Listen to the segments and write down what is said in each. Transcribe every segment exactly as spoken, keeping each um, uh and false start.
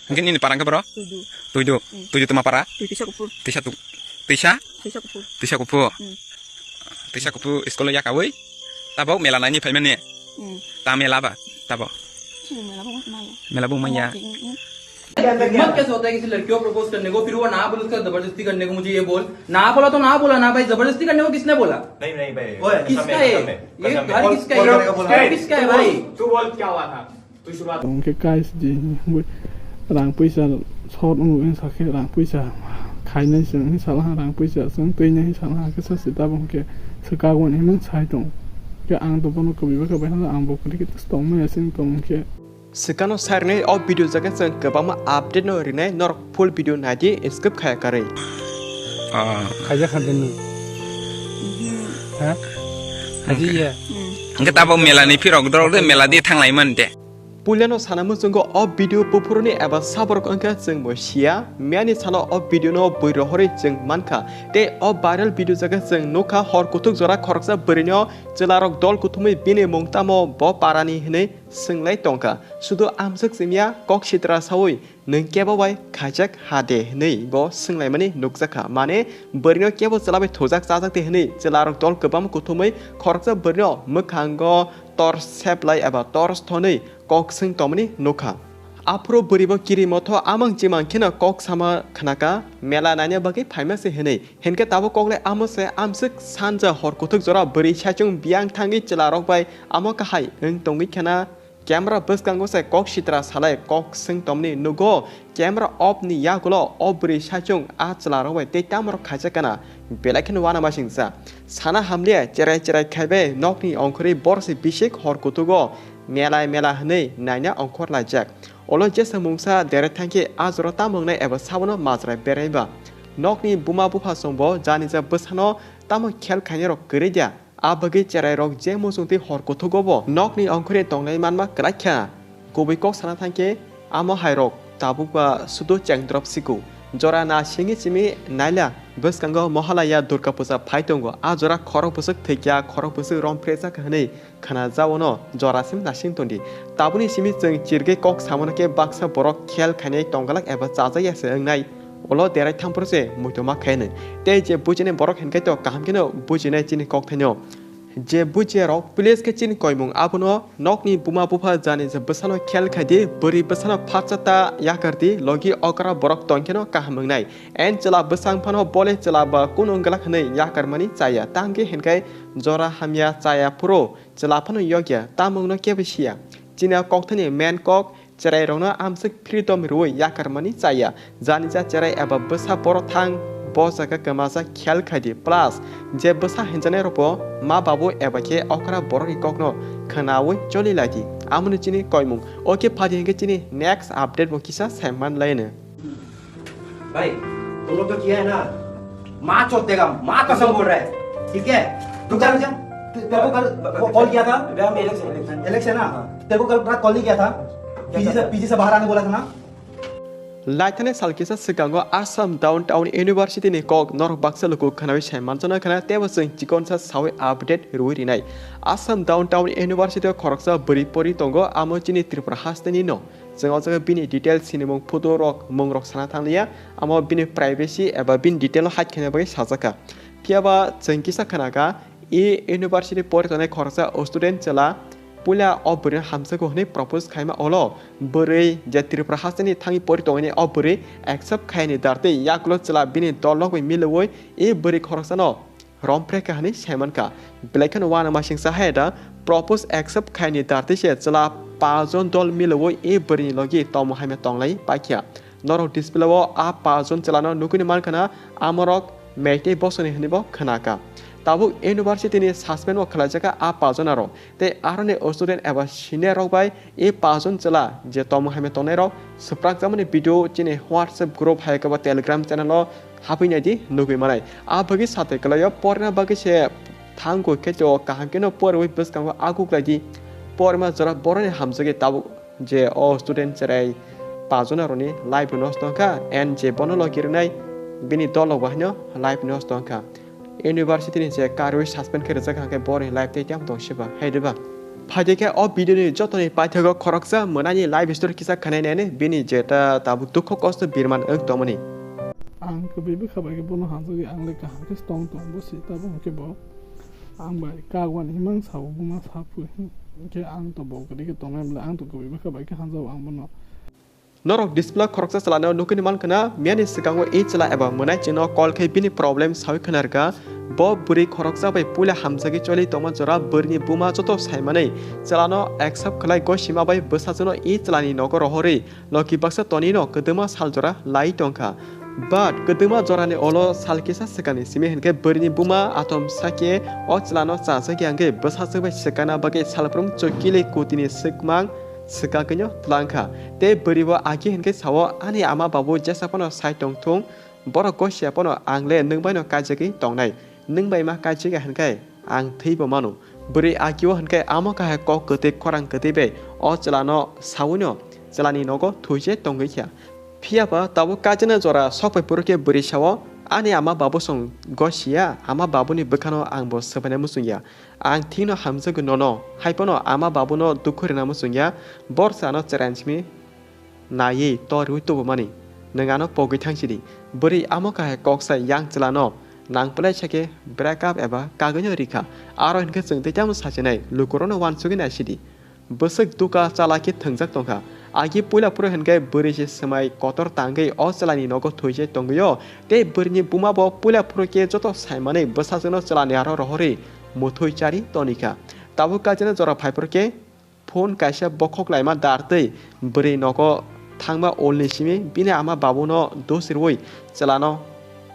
Hingke nini para hingke boro? Tuidu. Tuidu. Hmm. Tuidu tuma para? Tui Tisa Kupur. Tisa tu-, Tisa? Tisa Kupur. Tisa Kupur. Hmm. Tisa Kupur school ya kawi. Tabo mela nani phaimani. Hmm. Ta mela ba? Tabo. Hmm, mela ba mai. Mela ba mai ya. Hmm, hmm. हिम्मत कैसे होता है किसी लड़की को प्रपोज करने को, फिर वो ना बोले, उसका जबरदस्ती करने को? मुझे ये बोल, ना बोला तो ना बोला ना भाई, जबरदस्ती करने को किसने बोला? नहीं, नहीं भाई, ओए, कसम किसका है, है? कसम है, ये कसम घर है। किसका है? बोल, बोल, बोल, बोल। घर किसका है भाई? तू बोल, क्या हुआ था? Tong khe kaisa di rang puisa sot wng sakhe rang puisa khainai se wng sala rang puisa se wng twi nai sala khe sasi tabok khe swkang wan himung sai tong khe ang to bono kwbwi khe bai ang bo kwrwi khe tong maya se wng tong khe. Swkangno sai rwnai o video jaga chwng kwbangma update no rinai norok full video nai di skip khaya karwi. Ah. Khaijak kha din nung. Ha? Khaji ya. Hingke tabok mela ni phirok dorok de mela di thanglai man de. Puilano sana muchungo o video buphuruni eba saborok wngkha chwng bo sia, miyani sano o video no bui rohorwi chwng mankha, tei o viral video jaga chwng nukha hor kuthuk jora khoroksa bwrwino chwlarok dol kuthumwi bini mung tamo bo parani hwnwi swngwi tongkha, sudu amswk chimya kok sitra sawi nwng kebo bai khaijak ha de hwnwi bo swnglaimani nukjakha, mane bwrwino kebo chwla bai thujak chajak de hwnwi chwlarok dol kwbangma kuthumwi khoroksa bwrwino mwkhango tor seplai eba tor sthonwi kok swng tongmani nukha. Aphuru bwrwi bo kiri motho amang chimang kheno kok sama khnaka, mela naina bagwi phaima se hwnwi. Hinkhe tabuk koklai amo se amswk sanja hor kuthuk jora bwrwi saichung biyang thangwi chwlarok bai amo kahai wng tongwi khena. Camera bwskango se kok sitra salai kok swng tongmani nugo. Camera off ni yagulo o bwrwi saichung a chwlarok bai tei tamorok khaijak kana. Belai kheno uanamasingcha. Sana hamliya cherai cherai khaibai nokni ongkhorwi borsi bisik hor kutugo melai mela hwnwi naina ongkhor laijak. Olo jesa mungsa dere thangkhe a jora tamo wngnai eba sabono majra beraiba. Nokni buma bupha chwngbo janija bwsano tamo khel khainairok kwrwi dia. A bagwi cherairok je muchungtwi hor kuthugo bo nokni ongkhorwi tonglai manma kwlaikha. Kubui kok sana thangkhe amo hairok tabukba sudu chengdrop siku. Jora na singwi chimi naila bwskango Mohalaya Durga Puja phai tongo. A jora khorok bwswk thwikya, khorok bwswk romphre jakha hwnwi khna jaono jorasim nasing tondi. Tabukni simi chwng chirgwi kok samano khe baksa borok khel khainai tonggalak eba chajakya se wngnai. Ulo derai thampro se muitu ma khainai. Tei je bujinai borok hinkhe to kaham kheno bujinai chini kok thaino. Je bujiyarok please khe chini koimung abono nokni buma bupha jani je bwsano khel khaidi, bwrwi bwsano phatsa ta yakardi, logi okra borok tongkheno kaham wngnai. En chwla bwsang phano bole chwla ba kunu wngglak hwnwi yakarmani chaya. Tangkhe hinkhai jora hamya chaya phuru chwla phano yokya, tamungno kebo siya. Chini a kokthani main kok cherairokno amswk freedom rwui yakarmani chaya. Janija cherai eba bwsa borok thang bo jaga kwmajak khel khaidi. Plus je bwsa hinjanairokbo ma babu eba khe okra borokni kokno khnaui choli laidi. Amoni chini koimung. Oke phadi hinkhe chini next update bo kisa saiman laino. भाई, तुम लोग तो किया है ना, माँ चोद देगा, माँ कसम बोल रहा है, ठीक है? रुक जा, रुक जा। ते-, तेरे को कल कॉल किया था? भैया, हम इलेक्शन, इलेक्शन। इलेक्शन ना? हाँ। तेरे को कल रात कॉल नहीं किया था? क्या पीजी से, पीजी से बाहर आने बोला था ना? Laithani sal kisa swkango Assam Downtown University ni kok norok baksa luku khnaui sai manjana khna tebo chwng chikonsa saui update rwui rinai. Assam Downtown University o khoroksa bwrwi pori tongo, amo chini Tripura hasteni no. Chwng o jaga bini details sinimung photo rok mung rok sana thanglia, amo bini privacy eba bini detail o hide khaina bagwi sajak kha. Phiya ba chwng kisa khna kha, e university pori tongnai khoroksa student chwla puila o bwrwino hamjakgo hwnwi propose khaima olo bwrwi je Tripura hasteni thangwi pori tongmani o bwrwi accept khaini dartwi yakulo chwla bini dol rok bai milwi e bwrwi khoroksano romphre kha hwnwi saimankha. Belai kheno uanamasingcha hai da propose accept khaini dartwi se chwla pajon dol milwi e bwrwini logi tongmung hamya tonglai paikha. Norok display o a pajon chwlano nugwini mankha na amorok Meitei bosongni hwnwi bo khnakha. Tabuk university ni suspend bo khlaijakha a pajon aro tei aroni student eba senior rok bai e pajon chwla je tongmung hamya tongnairok swprakjakmani video chini WhatsApp group hai khe bo Telegram channel o hapwi naidi nugwi manai. A bagwi satai kwlaio porna bagwi se thangkho khe to kaham kheno porwi bwskango aguklaidi. Porma jora boroni hamjagwi tabuk je o student cherai pajon aroni life nosto wngkha and je bono logi rwnai bini dol rok bo haino life nosto wngkha. University ni je karwi suspend khe rijak hwnkhe boroni life tei tamo tong siba hai diba? Phaidi khe o video ni jotoni paithago khoroksa mwnaini life story kisa khwnai nai bini jeta tabuk dukho kosto birman wng tongmani. Ang kwbwi bwkha bai khe bono hamjagwi ang le kaham khe tong tong bo se tabuk hwnkhe bo ang bai kagwani himang sao buma saphu hinkhe ang to bo kwrwi khe tongnai bwle ang to kwbwi bwkha bai khe hamjago ang bono. Norok display khoroksa chwla no nugwi mankha na, miyani swkango e chwla eba mwnaini chwngno call khai bini problem sawi khna rwkha. Bo bwrwi khoroksa bai puila hamjagwi choli tongma jora bwrwini buma joto saimanwi chwla no accept khlai gosima bai bwsajwk no e chwla ni nogo rohorwi loki baksa toni no kwdwma sal jora lai tongkha. But kwdwma jora ni olo sal kisa swkang ni simi hinkhe bwrwini buma atom sakhe o chwla no chajak ya hwnkhe bwsajwk bai swkang na bagwi salbrum chokili kuti ni swkmang swkagwino twlang kha. Tei bwrwi bo agi hinkhe sao, "Ani ama babu jesa phano sai tong thung, borok gosia phano ang le nwng bai no kaijagwi tongnai, nwng bai ma kaijagya hinkhe ang thwi bo mano." Bwrwi agi o hinkhe amo kahai kok kwtwi khorang kwtwi bai o chwla no sawi no chwla ni nogo thwi se tongwi kha. Phiya ba tabuk kajina jora sok pai phuru khe bwrwi sao, "Ani ama babu song gosia, ama babu ni bwkha no ang bo swbaina muchung ya." Ang thikno hamjagwi nono, hai phano ama babuno dukhu rwna muchung ya, borsa ano chwraini simi naiwi torwi tubumani. Nwng ano pogwi thang sidi. Bwrwi amo kahai kok sai yang chwla no nang plai sakhe break up eba kagwino rikha. Aro hinkhe chwng tei tamo sachinai, lukurokno uansugwi nai sidi. Bwswk duka chala khe thwngjak tongkha. Agi puila phuru hinkhe bwrwi se swmai kotor tangwi o chwlani nogo thwi se tongwio, tei bwrwini buma bo puila phuru khe joto saimanwi bwsajwkno chwlani aro rohorwi muthwi chari tonikha. Tabuk kajina jora phaiphuru khe phone kaisa bokhok laima dartwi bwrwi nogo thangma olni simi bini ama babuno dos rwui chwlano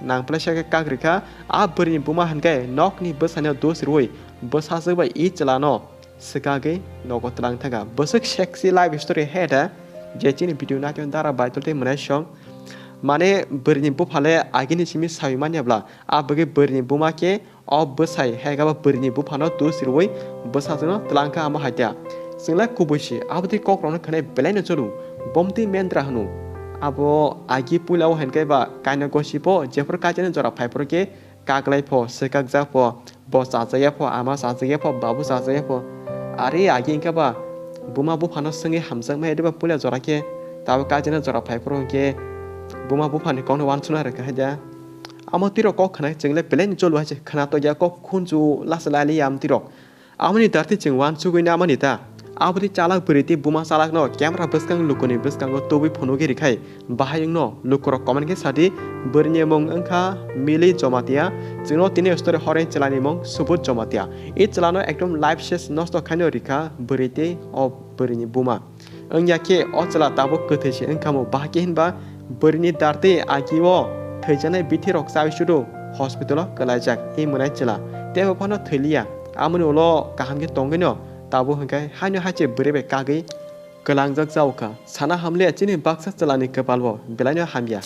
nangplai sakhe kak rikha. A bwrwini buma hinkhe nokni bwsano dos rwui bwsajwk bai i chwlano swkagwi nogo twlang thangkha. Bwswk sexy life story he da, je chini video naitong dara baitor tei mwnaisong. Mane bwrwini buphale agini simi sawi manya bla, a bagwi bwrwini buma khe o bwsai hegaba bwrwini buphano tus rwui bwsajwkno twlang kha amo hai da. Chwnglai kubui si, abotwi kokrokno khwnai belaino chwlu, bomtwi mendra hwnu. Abo agi puila o hinkhe ba kaina gosi bo jephuru kajani jora phaiphuru khe kaklai pho, swkakjak pho, bo chachaya pho, ama chachaya pho, babu chachaya pho. Ari agi hinkhe ba buma buphano swngwi hamjakmaya diba puila jora khe, tabo kajina jora phaiphuru hinkhe buma buphani kokno uansukna rwkha hai da. Amo tiro kok khwnai chwngle belai ni cholo hai se khwna tokya kok khunju lasa lai liya am tiro. Amoni darti chwng uansugwi na mani ta. Aboni chalak bwrwi tei buma chalakno camera bwskang lukuni bwskango tubui phunugwi rwkhai, bahai wngno lukurok comment khe sadi, bwrwini mung wngkha Mili Jomatia, chwngno tini story horeng chwlani mung Subut Jomatia. I chwlano ekdom life ses nosto khaino rikha bwrwi tei o bwrwini buma. Wngya khe o chwla tabuk kwthwi se wngkhamu, bahai khe hinba bwrwini dartwi agi o thwijaknai bithi rok chaui chudu hospital o kwlaijak i mwnai chwla, tei bo phano thwiliya. Amoni ulo kaham khe tongwino tabuk hinkhe haino hai se bwrwi bai kagwi kwlangjak jaokha. Sana hamle chini baksa chwlani kwpal bo belaino hamya.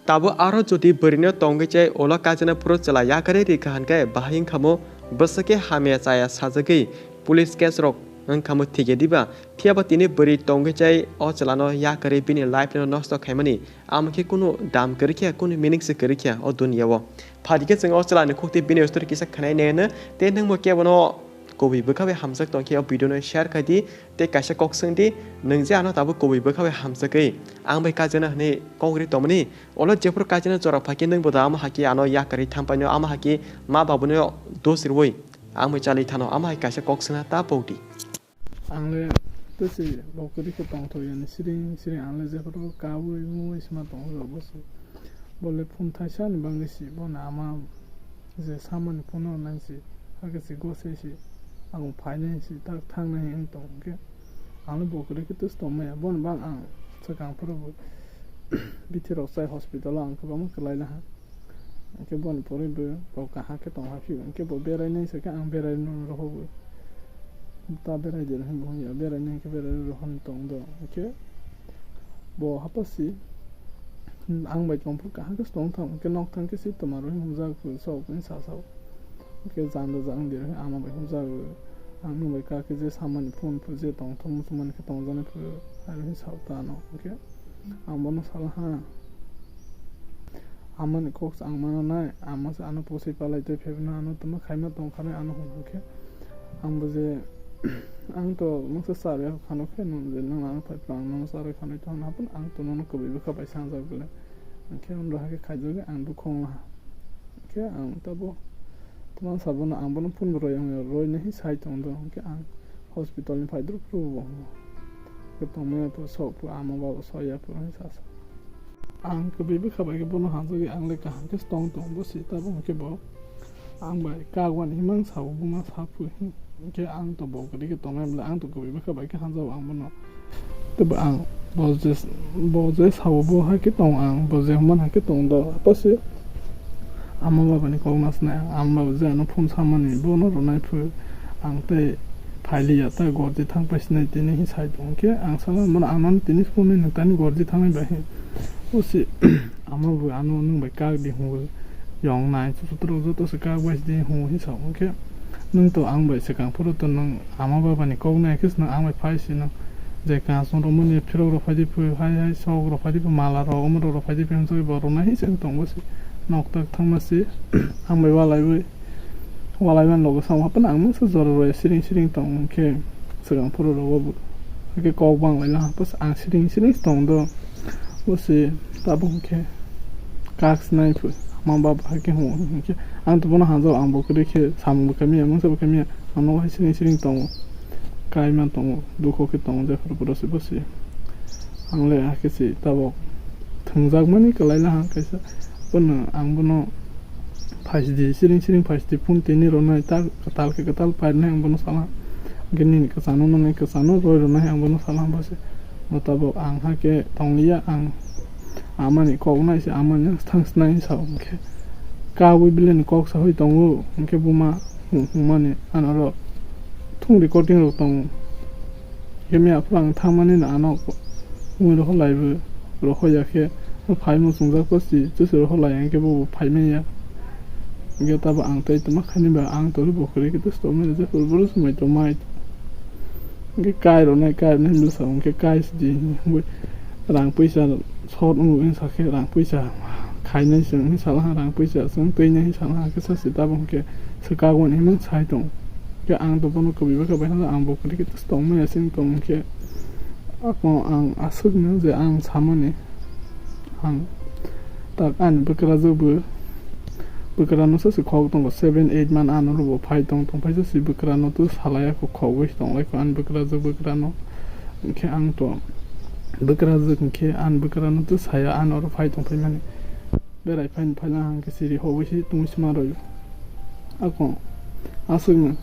Tabuk aro jodi bwrwino tongwi chai ulo kajina phuru chwla yakarwi rikha hinkhe bahai wngkhamu, bwswk khe hamya chaya sajagwi police case rok wngkhamu thikya diba? Phiyaba tini bwrwi tongwi chai o chwlano yakarwi bini life no nosto khaimani, amo khe kunu dam kwrwi khe, kunu meaning se kwrwi khe o duniya o. Phaidi khe chwng o chwlani khukti bini story kisa khwnai nai hwno, tei nwngbo kebono kubui bwkha bai hamjak tong khe o video no share khai di, tei kaisa kok swng di, nwng je ano tabuk kubui bwkha bai hamjagwi ang bai kajana hwnwi kok ri tongmani, ulo jephuru kajana jora phai khe nwngbo da amo hai khe ano yakarwi thampaino, amo hai khe ma babuno dos rwui ang bai chalwi thano, amo hai kaisa kok swngna ta pok di. Ang le twse bo kwrwi khe tongthok yani siring siring, ang le jephuru kabui mui sima tongthok bo se. Bo le phone thaisa ni bangwi si, bo na ama je samani phone no nang si, hakhe si gosai si, ang phainai si, tak thangnai wng tong khe. Ang le bo kwrwi khe twse tong maya, bo ni bang ang swkang phuru bo bithi rok chai hospital o ang kwbangma kwlai laha. Hwnkhe boni pore bo, bo kaham khe tong ha phio. Hwnkhe bo berai nai se khe ang berai no rohor bo. Ta berai de hinwi bo hwn ya, berai nai khe berai rohor tong do. Hwnkhe bo hapasi ang bai tong phu kaham khe tong thang, hwnkhe nok thang khe si toma rohor hwnjak phu, sok hwn sa sao. Hwnkhe janda jang de ama bai hwnjak, ang nwng bai kha khe je samani phone phu je tong thung muchung mani khe tong jani phu, aro hwn sao ta no. Hwnkhe ang bono sala ha. Amani kok se ang mano nai, ama se ano posoi palai tei phebeno ano tamo khaima tong kha nai ano hwn hwn khe. Ang bo je Ang to mungsa sarwi khano khe nung je nung ano phai plang nung sarwi khano to hapun ang to nono kwbwi bwkha bai sangjak bele. Ang khe nung roha khe khaijak ang dukhu wngha. Khe ang tabo tamo sabono ang bono phone bo roi ang roi nahi sai tong do. Khe ang hospital ni phai duk duk bo. Khe tongmaya pho sok pho ama baba soya pho sa sa. Ang kwbwi bwkha bai khe bono hamjagwi ang le kaham khe tong tong bo si, tabuk hwnkhe bo ang bai kagwani himang sao buma sa phu hinkhe ang to bo kwrwi khe tongnai bwle ang to kwbwi bwkha bai khe hamjago ang bono. Tei bo ang bo je, bo je sao bo hai khe tong ang, bo je hwnmani hai khe tong do, haphase ama babani kok nasnai ang, ama baba je ano phone samani bono rwnai phu ang tei phailiya ta gorji thang paisinai tini hi sai tong khe ang sala bono ang nani tini phone ni tani gorji thangnai bai hi. O si ama bo ano nwng bai kak di hwnwi yong nai, chuchutro joto se kak bai sidi hwnwi hinsa hwnkhe nwng to ang bai swkang phuru to nwng ama babani kok nai khe se nwng ang bai phai si nwng je kachung romani phirok rok phai di phu hai hai sok rok phai di phu mala rok omo rok rok phai di phu hinsa bo rok nai hinsa tong bo si nok tak thangma si ang bai walai bai. Walai man logo samo haphano ang mungsa jora roi siring siring tong hwnkhe swkang phuru rogo bo. Hwnkhe kok bang lai no haphas ang siring siring tong do. Bo se tabuk hwnkhe kak sinai phu ma baba hai khe hwngo hwnkhe ang to bono hamjao ang bo kwrwi khe samung bo kamiya mungsa bo kamiya ang nogo hai siring siring tongo. Kai man tongo dukho khe tongo jephuru phuru se bo se. Ang le hakhe se tabuk thwngjak mani kwlai lahang kaisa. Bono ang bono phaisdi siring siring phaisdi phone tini rwnai ta kwtal khe kwtal pairwnai ang bono salang. Hwnkhe nini kwchangno nwngnai kwchangno roi rwnai ang bono salang bose. Bo tabuk ang hakhe tongliya ang amani kok nai se amani thang sinai sao hwnkhe. Kabui bileni kok saui tongo hwnkhe buma hung hungmani ano oro thung recording rok tongo. Khe miya phuru ang thangmani no ano mui rohor lai bo rohor ya khe phai muchungjak ko si chusi rohor lai ya khe bo phai manya. Hwnkhe tabo ang tei tongma khaini ba ang tori bo kwrwi khe tei tongmani je phuru boro swmai tongmai. Hwnkhe kai rwnai kai rwnai hinwi sa hwnkhe kai sidi hwnwi rang puisa sot wngo hwnwi sakhe rang puisa khainai se hwnwi salaha rang puisa chwng twinai hwnwi salaha khe sasi tabo hwnkhe swkagwani himang sai tong. Khe ang to bono kwbwi bwkha bai hwnjak ang bo kwrwi khe tongmani aswk tong hwnkhe ako ang aswkno je ang samani ang tak ani bwkrajwk bo bwkrano sasi khok tongo seven eight man ano robo phai tong tong phai sasi bwkrano to salai ako khogwi tong lai kho ani bwkrajwk bwkrano hwnkhe ang to bwkrajwk hwnkhe ani bwkrano to saya ano oro phai tong phai mani. Berai phaini phaila hwnkhe siri hobwi si tongwi sima rw. Ako aswkno